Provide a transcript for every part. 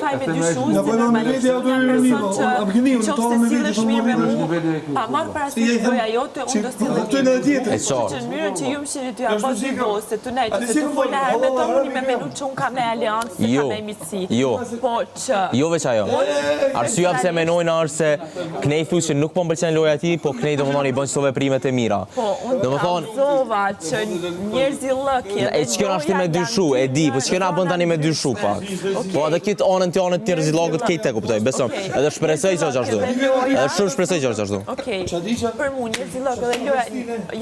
s'kaj me dyshu, Na se po normalisht me veti unë ato jam ironi, person po, që a më gënju, në në qoftë tonë se me veti, sillesh thonë mirë me më mu, veti. pa marrë Si parasysh i them, loja jote, unë do si- sillem kuptojnë mirë. edhe tjetrin. E qartë. Kështu që në mënyrën që ju më shihni ty Ashtu apo si dy kam. ose tu nejt Aty ose si tu kam fol folë, herë me Allah, të unë me Allah, menu që unë kam në aleancë, se Jo. kam në miqësi. Jo. Po që Jo veç ajo. Arsyeja pse menojnë është se knej thu që nuk po më pëlqen loja e tij, po knej domethënë i bën çdo veprimet e mira. Po, unë Domethënë kallzova që njerëzi llëki E që kjo na shti me dyshu, e di, po që kjo na bën tani me dyshu pak. Po edhe këtë anën të anën të njerëzillëkut këtë e kuptoj, besom. Edhe shpresoj që është ashtu. Edhe shumë shpresoj që është ashtu. Okej, për mu njerëzillëk edhe loja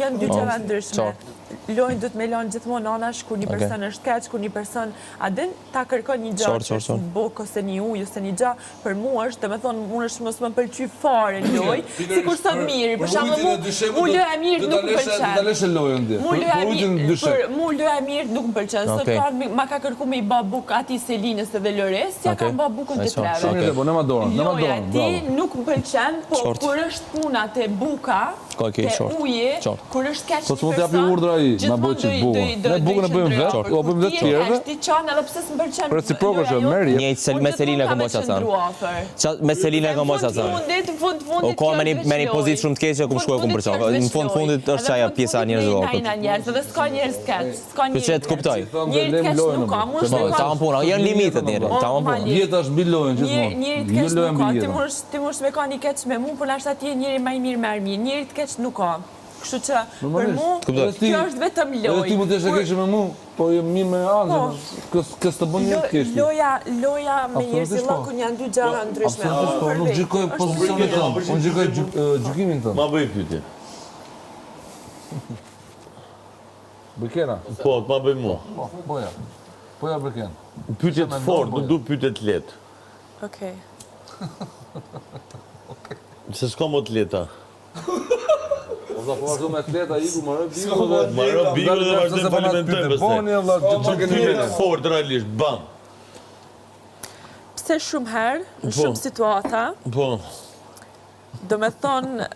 janë dy gjëra ndryshme. qartë. Lojën duhet me lënë gjithmonë anash kur një person është keq, kur një person a din ta kërkon një gjë, Qartë, qartë, që është qartë. bukë ose një ujë ose një gjë, për mu është, domethënë, unë është mos më pëlqy fare në lojë, sikur sot Miri, për shembull mu, mu loja e mirë nuk më Do ta pëlqen. leshe lojën ti. Mu loja Për ujtin mirë, dyshek. për mu loja mirë nuk më pëlqen. Sot Okej. ka ma ka kërku me i ba buk atij Selinës edhe Lores, ja Okej. kam ba bukën të E qartë. treve. Shumë mirë, po nema dorën, nema Loja dorën, ti bravo. nuk më pëlqen, po Qartë. kur është puna te buka, Okej, te qartë. uji, Qartë. kur është keq Po një s'mund t'japi person, urdhra ai, na gjithmonë bëj çik do i- bukën. do i- do Ne i- do i bukën e bëjmë qëndroj vetë, afër. ua bëjmë Kur vetë ti je tjerëve. keq, Ti qan edhe pse s'më pëlqen Reciprok loja është, jote, merr, jep. Njëjtë se unë me Selina gjithmonë kam kam bërë me qatë qëndru afër. Qa me Selina kam bërë Në qatë fund fundit, në fund fundit O ka me një kjo është me një veç pozitë lojë. shumë të keqe kum Fund shkuar kum fundit përqaf. kjo është Në veç fund lojë. fundit është Edhe ajo fund pjesa e fundit njerëzve ne llokut. na njerëz, edhe s'ka njerëz keq, s'ka Po njerëz që të kuptoj. Njeri të keq nuk ka, mu Po, është tamam puna, janë limitet njeri, tamam puna. Jeta është mbi lojën gjithmonë. Njeri të Jo keq loja nuk ka, mbi ti jetën. mush ti mush me ka një keq me mu, por nashta ti je njeri më i mirë me armi. Njeri të keq nuk ka. Kështu që për Normalisht. mu Kuptoj. Edhe ti- kjo është vetëm lojë. Edhe ti mund të jesh e Kur- keqe me mu, po je mirë me Anxhelën. Kës kës të bën një të keq. ti. Loja, loja me Absolutisht njerëz po. llokun janë dy gjëra ndryshme. Absolutisht po, Unë për nuk vetë, gjykoj është pozicionin tënd, unë gjykoj gjyk- ë, gjykimin tënd. Ma bëj pyetje. Bëkena. Po, të ma bëj mua. Po, boja. Boja Bëken. Pyetje të fortë, nuk du pyetje të lehtë. Okej. Se s'ka më të lehta. Po za po vazhdo me atleta iku mbaroi bigu dhe Mbaroi bigu dhe vazhdojmë falimentojmë pastaj. Boni valla, çka keni Pyetje të vetë. fortë realisht, bam. Pse shumë herë, në Po. shumë situata, Po. do me thonë,